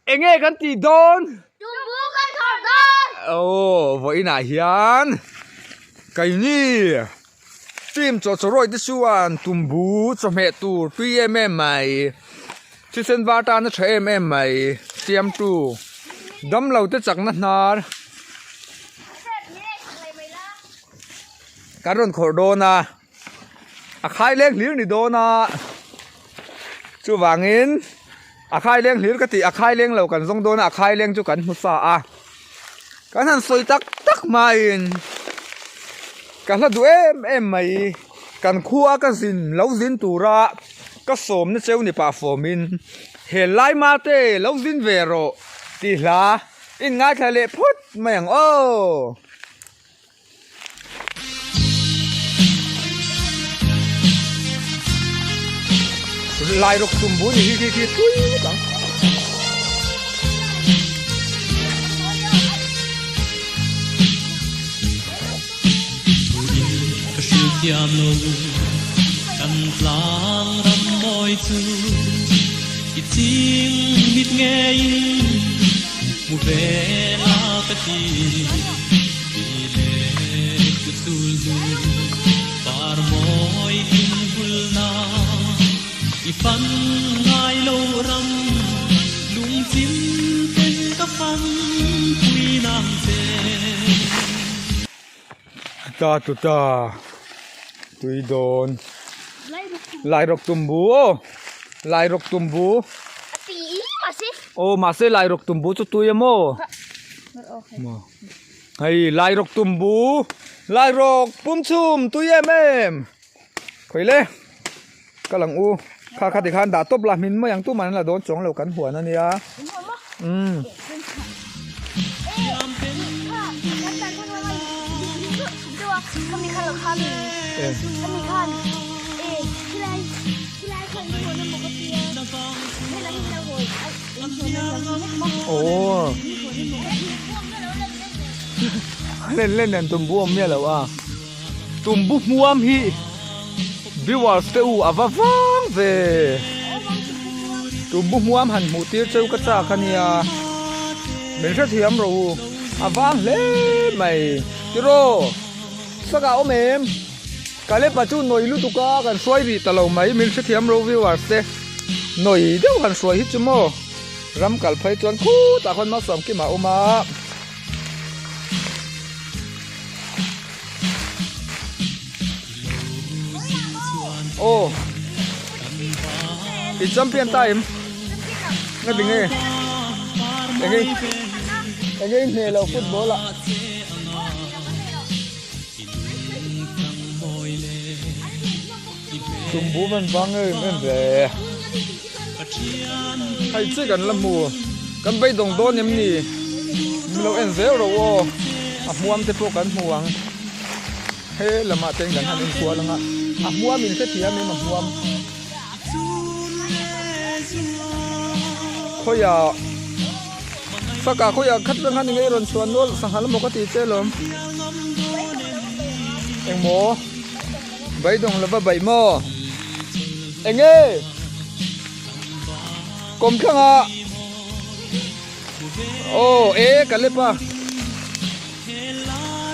Enge kan tih dawn? Tumbu kan khawrh dawn! Aw, vawiinah hian keini team chawhchawrawi te chuan tumbu chawhmeh tur tui em em mai, thisen var tana tha em em mai siamtu damlo te chakna hnar kan rawn khawrh dawn a. A khai leng hlir ni dawn a, chuvangin a khai leng hlir ka tih a khai leng lo kan zawng dawn a, a khai leng chu kan hmu sa a, kan han sawi tak tak hmain ka hla duh em em mai, kan khua ka zin lo zin tura ka sawmna cheu ni pah fawmin he lai mate lo zin ve rawh tih hla in ngaithla leh phawt mai ang aw. Lai rawk tum bu ni hi khi khi tui ngawt ang. Ka hrilh thiam lo kan tlang ram mawi chu i ching mit ngeiin hmu ve la ka ti. Ta tu ta tui dawn lai rawk tumbu aw lai rawk tumbu aw mahse lai rawk tumbu chu tui a maw. Hei Lairawk tumbu Lairawk pum chhum tui em em khawi le ka lang u kha kha tikhan dah tawp la hmin mai ang tumah an la dawn chuang lo kan huan a nia umm. Aw. Len len nen tumbu awm miah lo a tumbu hmuam hi viewers te u a va vang ve tumbu hmuam han hmuh tir cheu ka chak a nia min hrethiam rawh u a vang hle mai tiraw saka awm em Kalepa chu nawi lutuk a kan hruai rih ta lo mai min hrethiam rawh u viewers te nawi deuh han hruai hi chu maw. Ram kal phei chuan khutah khawn malsawm kim a awm a. Aw i champion ta em nga ti nge enge enge i hneh lo football ah. Tumbu man vang em em ve. Hei chiah kan la hmu kan beidawng dawn em ni min lo en zel rawh aw a hmuam te pawh kan hmu ang he lamah te kan han enkual ang a a hmuam in hrethiam em a hmuam khawiah saka khawiah khat veng han engei rawn chhuan nual sangha emaw ka tih che alawm engmaw. Beidawng lova beih maw? Enge? Kawmthlang ah Aw e ka lep a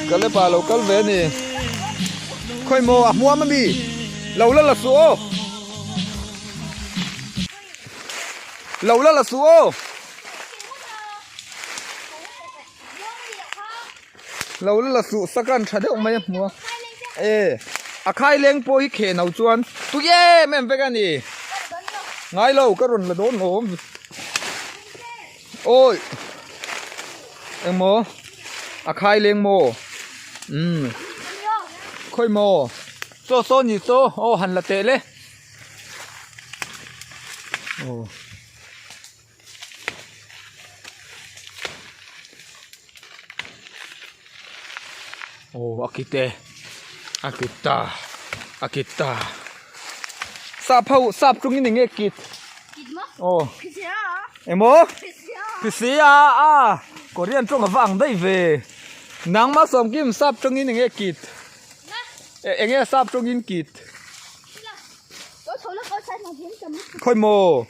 Ka lep ah lo kal ve a ni Khawi maw a hmuam a mi Lo la la suh aw Lo la la suh aw Lo la la suh sak an tha deuh mai a hmu a e a khai leng pawh hi kheh no chuan tui em em vek a ni ngai lo ka rawn la dawn awm awi engmaw a khai leng maw umm khawi maw saw saw ni saw aw han la teh le aw. Aw a kit e a kit ta a kit ta sap ho sap tungin eng nge kit aw engmaw phisia a korean tawng a va ang daih ve nangma sawmkim sap tawngin eng nge kit eng nge sap tawngin kit. Khawi maw?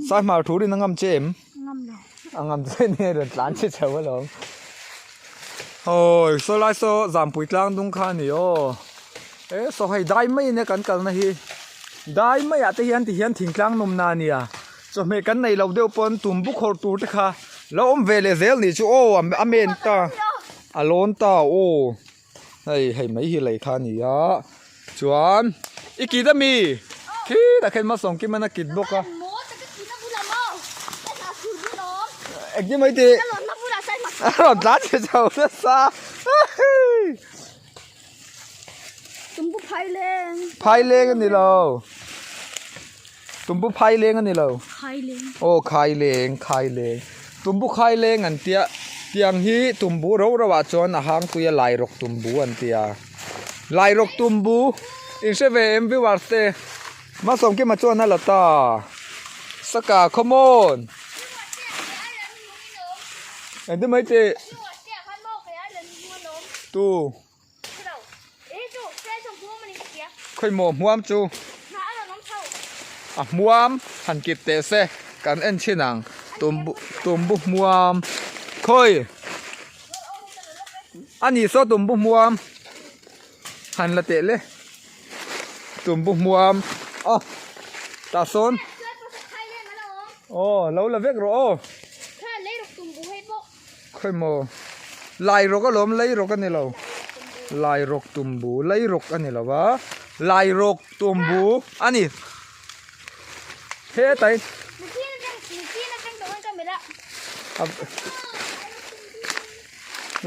Sai hmar thurin a ngam che em? A ngam che nia rawn tlan che chho alawm. Awi saw lai saw Zampui tlang dung kha a ni aw. E saw hei dai mai ania kan kalna hi. Dai maiah te hian tihian thingtlang nawmna a nia. Chawhmeh kan neih loh deuh pawn tumbu khawrh tur te kha lo awm ve leh zel nih chu aw a men ta a lawn ta aw. Hei hei mai hi lei kha a ni a chuan i kit a mi khitah khian hmasawng kim an a kit bawk a engtin mai tih a rawn tlan chhe chho nasa phaileng a ni lo tumbu phaileng a ni lo aw khaileng khaileng tumbu khaileng an tia tiang hi tumbu ro ro ah chuan a hang pui a lairawk tumbu an tia lairawk tumbu in hre ve em viewers te Malsawmkima chuan a la ta saka come on engtin mai tih tu. Khawimaw hmuam chu a hmuam han kit teh se kan en thin ang tumbu tumbu hmuam khawi a nih saw tumbu hmuam han la teh le tumbu hmuam a tah sawn aw lo la vek rawh aw. Khawimaw lai rawk alawm lei rawk a ni lo lai rawk tumbu lei rawk a ni lo va lai rawk tumbu a ni hetai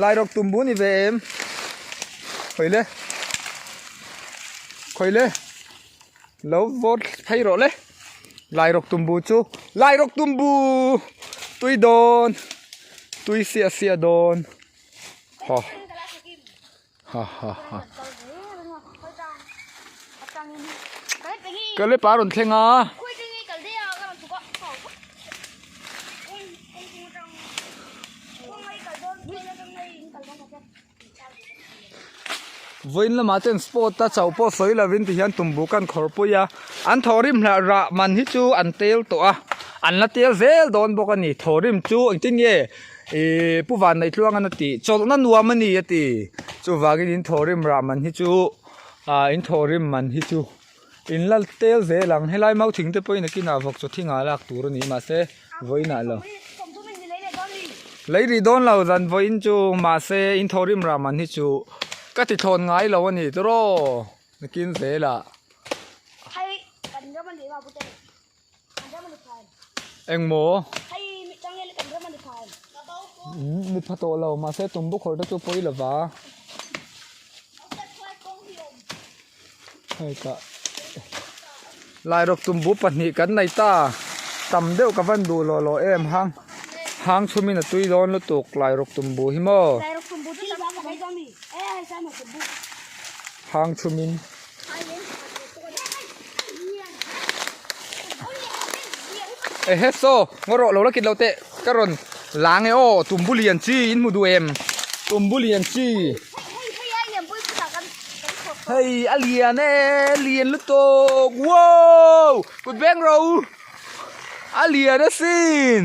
lai rawk tumbu ni ve em khawi le khawi le Lo vawt phei rawh le. Lairawk tumbu chu Lairawk tumbu tui dawn tui siah siah dawn ha ha ha ha Kalepa a rawn thleng a. Vawiin lamah chuan sport a chauh pawh sawi lovin ti hian tumbu kan khawr pui a an thawhrim hlah rah man hi chu an tel tawh a an la tel zel dawn bawk a ni thawhrim chu engtin nge ihh pu van neih tluang an a tih chawlhna nuam a ni a ti chuvangin in thawhrim rah man hi chu ah in thawhrim man hi chu in la tel zel ang helai mau thing te pawhin a kinah vawk chaw thingah lak tur a ni mahse vawiin ah lo lei rih dawn lo zan vawiin chu mahse in thawhrim rah man hi chu ka ti thlawn ngai lo a ni tiraw nakin zelah engmaw mi pha tawh lo mahse tumbu khawr te chu pawi lova hei tah lairawk tumbu pahnih kan nei ta tam deuh ka van duh lawh lawh em hang hang chhumin a tui dawn lutuk lairawk tumbu hi maw hang chhumin. Ehe saw ngaw rawh lo la kit lo teh ka rawn lang e aw tumbu lian chi in hmu duh em tumbu lian chi hei a lian e lian lutuk wow kut veng ro a lian asin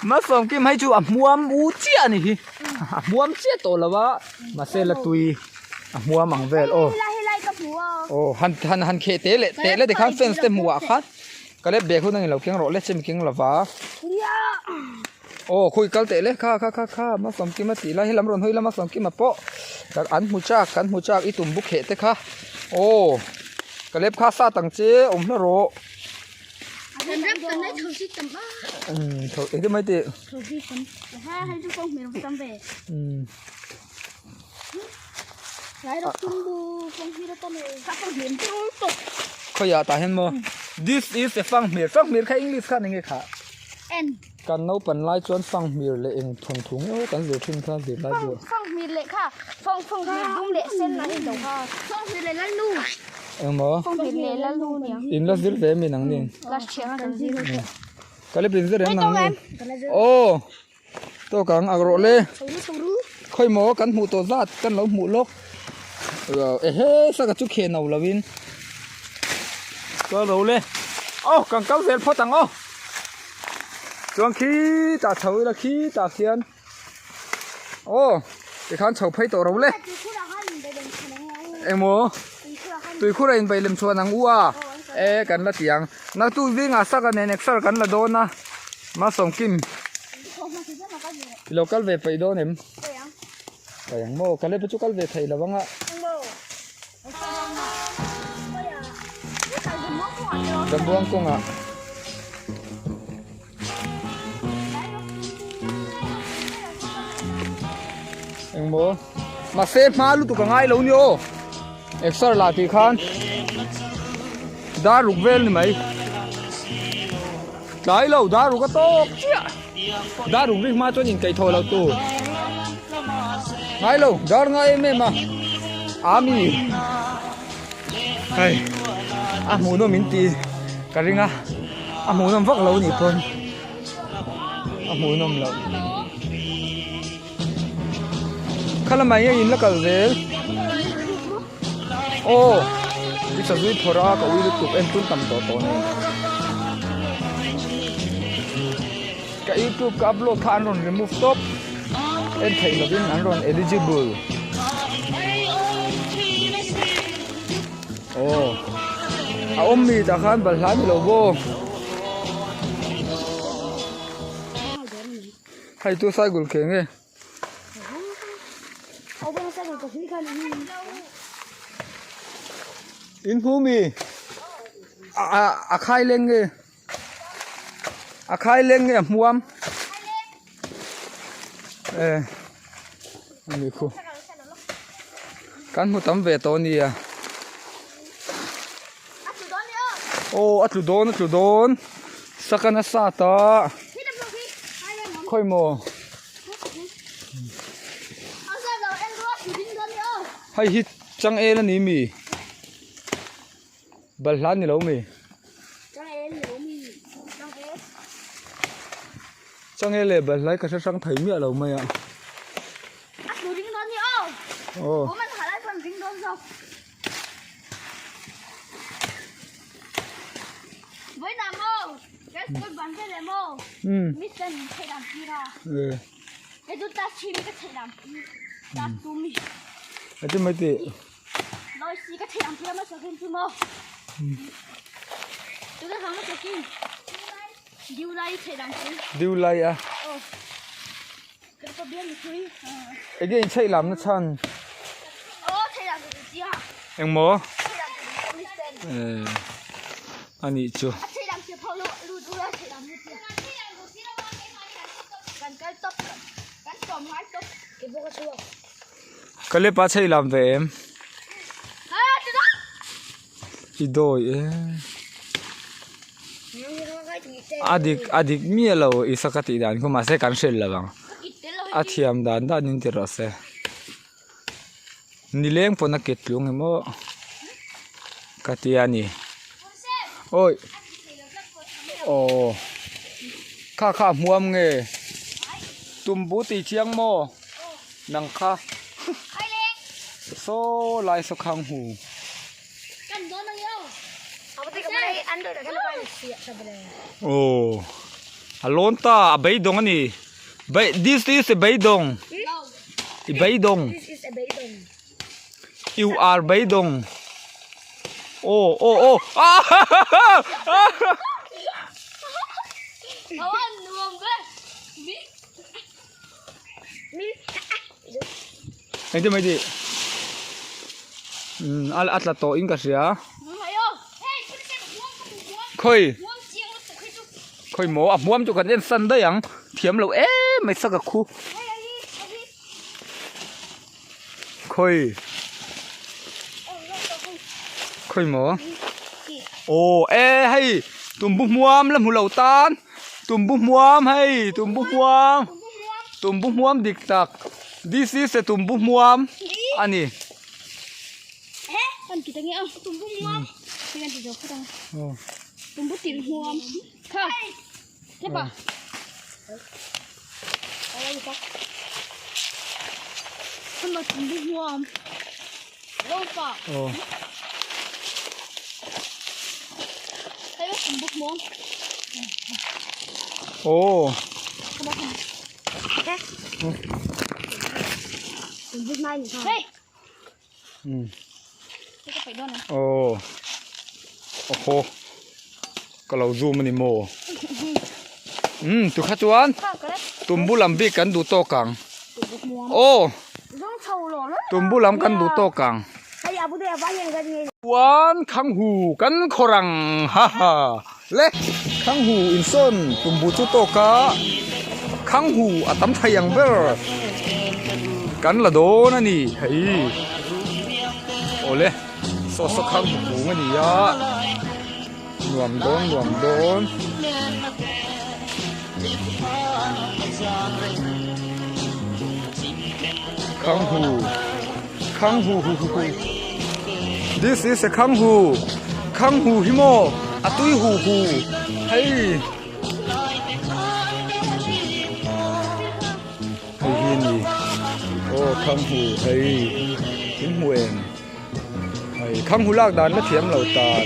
Malsawm kim hei chu a hmuam u chiah a ni hi a hmuam chiah tawh lo a mahse la tui. A hmuam ang vel aw. Aw han han han kheh teh leh teh leh tikhan fence te hmuh ah khan ka lep bag hun a ni lo keng rawh le chem keng lova. Aw khawi kal teh le kha kha kha kha Malsawmkima tih lai helam rawn hawi la Malsawmkima pawh an hmu chak kan hmu chak i tum bu kheh te kha aw ka lep kha sat ang che awm hla rawh. Umm tho eng mai tih. Umm. Khawiah tah hian maw this is a fanghmir fanghmir kha english khan enge kha kan naupan lai chuan fanghmir leh eng thawnthu nge kan zir thin kha zir lai chu fanghmir leh kha fanghmir dum leh sen an inlo kha fanghmir leh lalnu engmaw fanghmir leh lalnu nia in la zir ve mi nang ni class thiam a kan zir ka le pin zir em nang ni aw. Tawk ang ak rawh le. Khawi maw kan hmuh tawh zat kan lo hmuh lawk. Ehe saka chu khen lo lovin. Kal ro le. Aw kan kal zel phawt ang aw. Chuan khitah chho ila khitah khian aw tikhan chho phei tawh ro le. Engmaw tuikhur a inbeih lem chhuan ang u a e kan la ti ang naktuk zingah saka nen exer kan la dawn a Masawmkim i lo kal ve peih dawn em? Paih ang maw Caleb chu kal ve thei lo ang a. Dambuang kawngah. Engmaw? Mahse hma lutuk a ngai lo ni aw. Exer lah tih khan dar ruk vel ni mai. Tlai lo dar ruk a tawk chiah. Dar ruk rik hma chuan inkaih thaw lo tur. Ngai lo dar ngai em em a. Ami. Hei a hmuhnawm in ti ka ring a a hmuhnawm vak lo nih pawn a hmuhnawm loh kha lamah hian in la kal zel aw i sazui phawrh a ka ui lutuk en tun tam tawh tawh nen ka youtube ka upload kha an rawn remove tawp en theih lovin an rawn eligible aw a awm mi tah khan balhla ni lo maw hei chu cycle ke nge. In hmu mi a khai leng nge. A khai leng nge a hmuam e ani khu kan hmu tam ve tawh ania aw a tlu dawn a tlu dawn saka nasa ta khawi maw hei hi changel ani mi. Balhla ni lo mi? Changel leh balhla hi ka hre hrang thei miah lo mai a. Aw. Ati mai tih. Diu lai a enge in chheih lam na chhan engmaw eh anih chu. Ka lepa chheih lam ve em? I dawi e. A dik a dik miah lo i saka tih dan khu mahse kan hrilh lo ang. A thiam dan dan in ti rawh se. Nileng pawn a kit tlung emaw ka ti a ni. Awi aw kha kha a hmuam nge tumbu tih chiang maw? Nang kha saw lai saw khang hu. Aw a lawn ta a beidawng a ni this is a beidawng i beidawng you are beidawng aw aw aw Engtin mai tih umm a tla tawh in ka hria khawi khawi maw a hmuam chu kan en san daih ang thiam loh em mai saka khu khawi khawi maw aw e hei tumbu hmuam la hmu lo tan. Tumbu hmuam hei tumbu hmuam tumbu hmuam dik tak this is a tumbu hmuam a ni. Aw. Aw. Awhaw. Ka lo zoom a ni maw? Umm tu kha chuan tumbu lam bik kan duh tawk ang. Aw. Tumbu lam kan duh tawk ang. Chuan Khanghu kan khawr ang ha ha le Khanghu insawn tumbu chu tawk a Khanghu a tam thei ang ber kan la dawn a ni hei awle saw saw Khanghu kung a ni a nuam dawn nuam dawn. Khanghu Khanghu hu hu hu This is a khanghu Khanghu hi maw a tui hu hu hei hei hi a ni aw khanghu hei in hmu em hei khanghu lak dan la thiam lo tan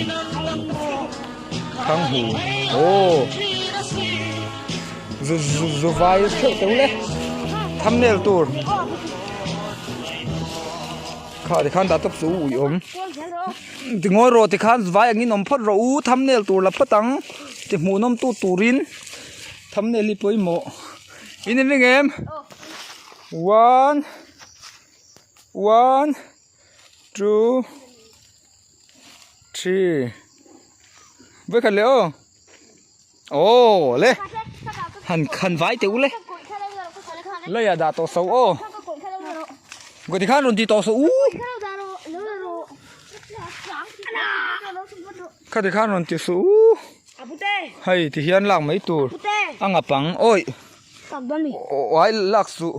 khanghu aw zu zu zu vai theuh teuh le thumbnail tur kha tikhan dah tawp chu ui awm ti ngawi rawh tikhan vai angin awm phawt rawh u thumbnail tur la phawt ang ti hmuhnawm tu turin thumbnail hi pawimawh in in ring em one one two three vawikhat leh aw. Aw le han khan vai teh u le leiah dah tawh so aw gawti khan rawn ti tawh so u khati khan rawn ti so u hei ti hian lak mai tur a ngap ang awi ai lak suh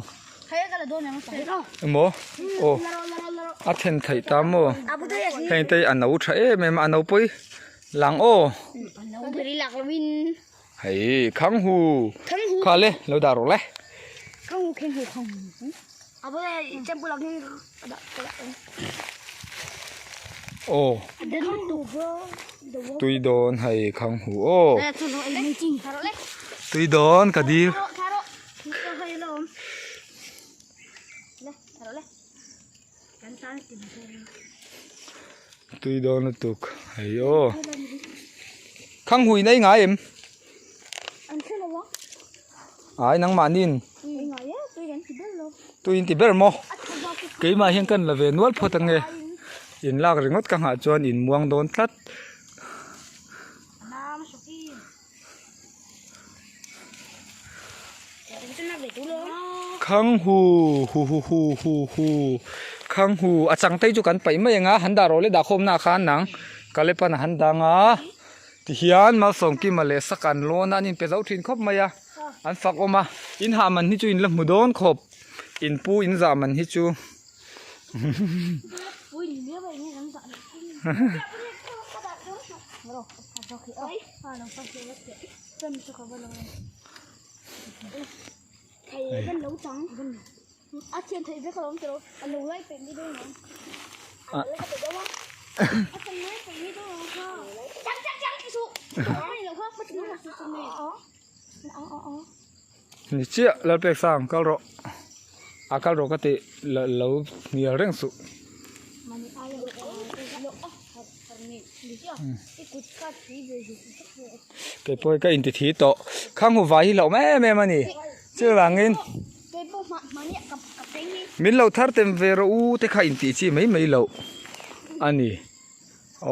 emaw aw a then theih ta maw heng te hi a no tha em em a a no pawi. Lang aw. Hei khang hu. Kha le lo dah rawh le. Khang hu khang hu khang hu. Aw. Tui dawn hei khang hu aw. Tui dawn ka dil. Tui dawn lutuk hei aw khang hui nei ngai em ai nangmahniin tui in ti ber maw keimah hian kan la ve nual phawt ange in lak ringawt ka nghah chuan in muang dawn tlat. Khang hu hu hu hu hu hu khang hu a chang te chu kan paih mai ang a han dah rawh le dah khawm na khan nang kalepan a han dang a tihian malsawmkima leh sak an lawn a an inpe zo thin khawp mai a an fak awm a in hah man hi chu in la hmu dawn khawp in pu in zah man hi chu. Ni chiah Lalpek sang kal rawh a kal rawh ka tih lo hnial reng suh. Kei pawh hi ka inti thi tawh khang hu vai hi hlauh em em a ni chuvangin min lo thar tem ve rawh u te kha intih chi mai mai loh a ni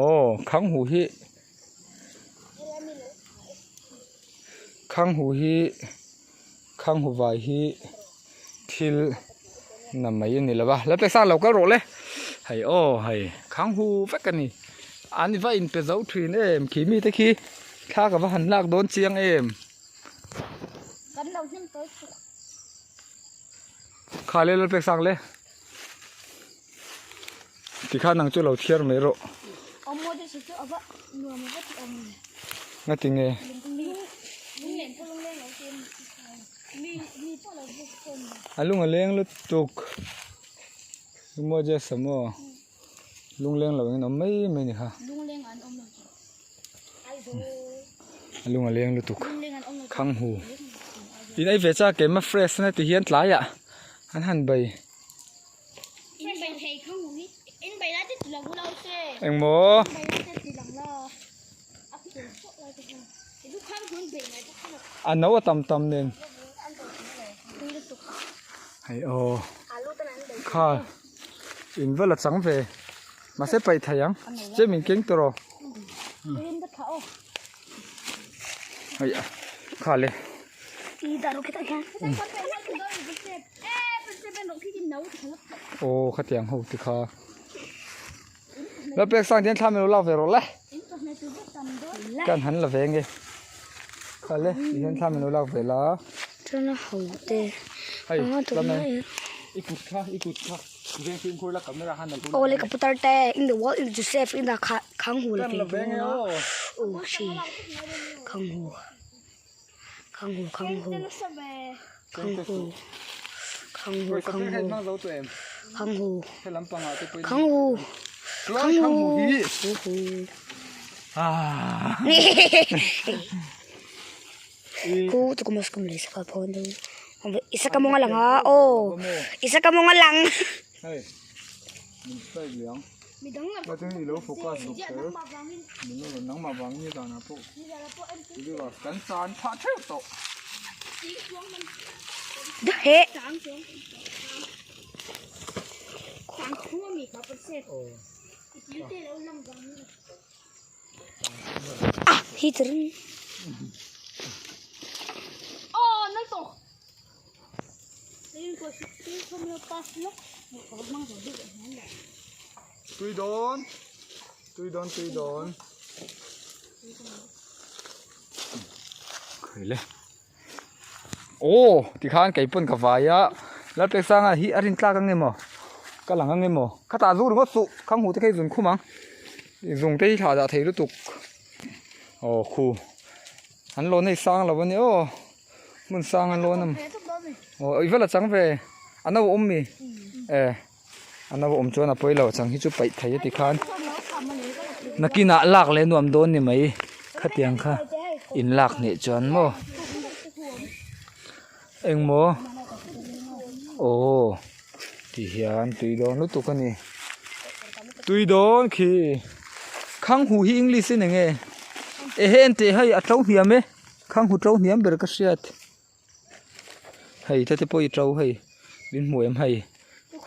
aw khang hu hi. Khanghu hi khanghu vai hi thil na mai a ni lo va la pesa lo kal rawh le hei aw hei khanghu vek a ni an va in pe zo thin em khi mi te khi thla ka va han lak dawn chiang em kha le lalpek sang le. Tikhan nang chu lo thiar mai rawh. Nga ti nge? A lung a leng lutuk. Maw Jess a maw? Lungleng lo in awm mai mai ni kha. A lung a leng lutuk. Khang hu. In ei ve chak em a fresh na ti hian tlaiah an han bei. Engmaw? A no a tam tam nen. Hei aw. Kha in va la chang ve. Mahse paih thei ang. Che min keng tawh rawh. Hei a kha le. Aw khatiang ho te kha. La pek sang hian thla min lo lak ve rawh le. Kan han la ve nge. Kha le ti hian thla min lo lak ve la. Chuan a ho te. Hei tlame i kut kha i kut kha veng fimkhur la camera han la Aw le ka putar te in the world in Joseph in the khang hu la Kan la ve nge aw. Oh shi khang hu khang hu khang hu khang hu khang hu khang hu khang hu khang hu khang hu hu hu Ah. Ku tu kumas kum le saka phone tu isa ka mo nga lang ha oh isa ka mo nga lang Hey. Min strike liang. Ka chu i lo focus bawk kher. Min lo nangmah vang nge zanah pawh. Kan chan phah theuh tawh. He. Ah, hi trin. Tui dawn tui dawn tui dawn khawi le aw tikhan kei pawn ka vai a Lalpeksanga hi a rin tlak ang emaw ka lang ang emaw khatah zu ringawt suh khang hmuh te kha i zun khum ang zung te hi thlah dah thei lutuk aw khu an lawn hei sang lo a nia aw. Hmun sang an lawn a aw i va la chang ve a no awm mi e a no awm chuan a pawi lo chang hi chu paih thei a ti khan nakinah lak leh nuam dawn ni mai khatiang kha in lak nih chuan maw engmaw aw ti hian tui dawn lutuk a ni tui dawn khi khang huh hi english in enge ehe en teh hei a to hniam e. Khang hu to hniam ber ka hriat hei te te pawh i to hei min hmu em hei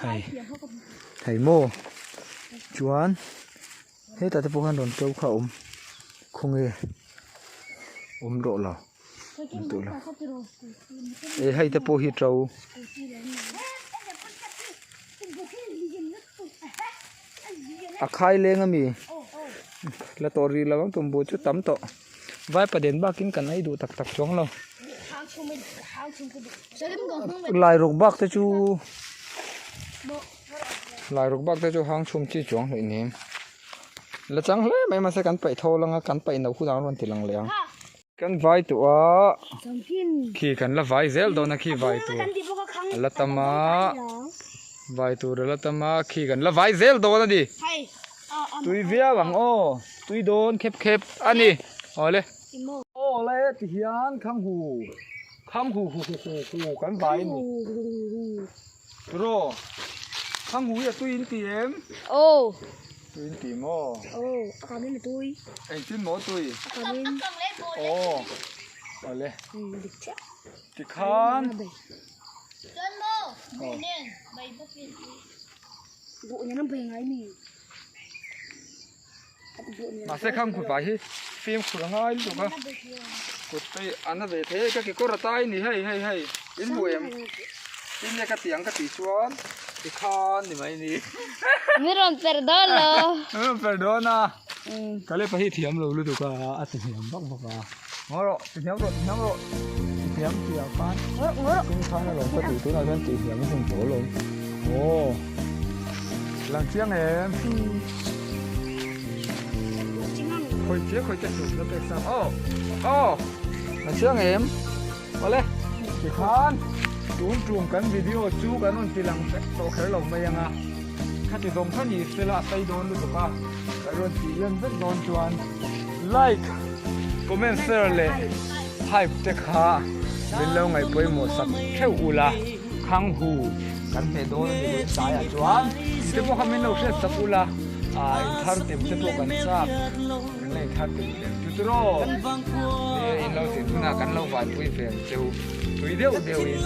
hei hei maw chuan hetah te pawh khan rawn to kha a awm khawnge awm rawh lo awm tawh lo e hei te pawh hi to. A khai leng ami la tawh rih lo ang tumbu chu tam tawh. Vaipa den bakin kan ei duh tak tak chuang lo. Lai ruk bak te chu lai ruk bak te chu hang chhum chi chuang hleih nen. La chang hle mai mahse kan paih tho lang a kan paih no hunah an rawn ti lang leh ang. Kan vai tawh a khi kan la vai zel dawn a khi vai tur a la tam a vai tur a la tam a khi kan la vai zel dawn a ni. Tui viau ang aw tui dawn khep khep a ni awle. Awle ti hian khang hu khang hu hu hu hu hu kan vai a ni tiraw khang hu hi a tui in ti em? Aw. Tui in ti maw? Aw a kang in a tui. Engtin maw tui? A kang in. Aw awle. Tikhan. Mahse khang kut ah hi fimkhur a ngai lutuk a kut te hi a na ve thei ka kekawr a tai a ni hei hei hei in hmu em tin nge ka tih ang ka tih chuan tikhan ni mai ni Mi rawn per dawn lo Mi rawn per dawn a ka lepa hi thiam lo lutuk a a ti hniam vak vak a ngaw rawh ti hniam rawh ti hniam rawh ti hniam tih ah khan tin khan a rawn ka tih tunah chuan tih hniam a hun tawh alawm aw lang chiang em khawi chiang khawi te chu la pek sang aw aw lang chiang em awle tikhan tun tum kan video chu kan rawn ti lang vek tawh kher lo mai anga khati zawng kha ni sela a sei dawn lutuk a kan rawn tih lan vek dawn chuan like comment share leh hype te kha. Min lo ngaih pawimawh sak theuh ula, khang hu kan hmeh dawn a ni vawi tlaiah chuan tih te pawh kha min lo hriat sak ula, ah inthar tem te pawh kan chak, kan la inthar tem leh chu tiraw? Nia in lo zin hunah kan lo vanpui ve ang cheu, tui deuh deuhin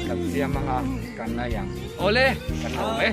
kan siam anga kan la ang. Awle, kan lo awm e.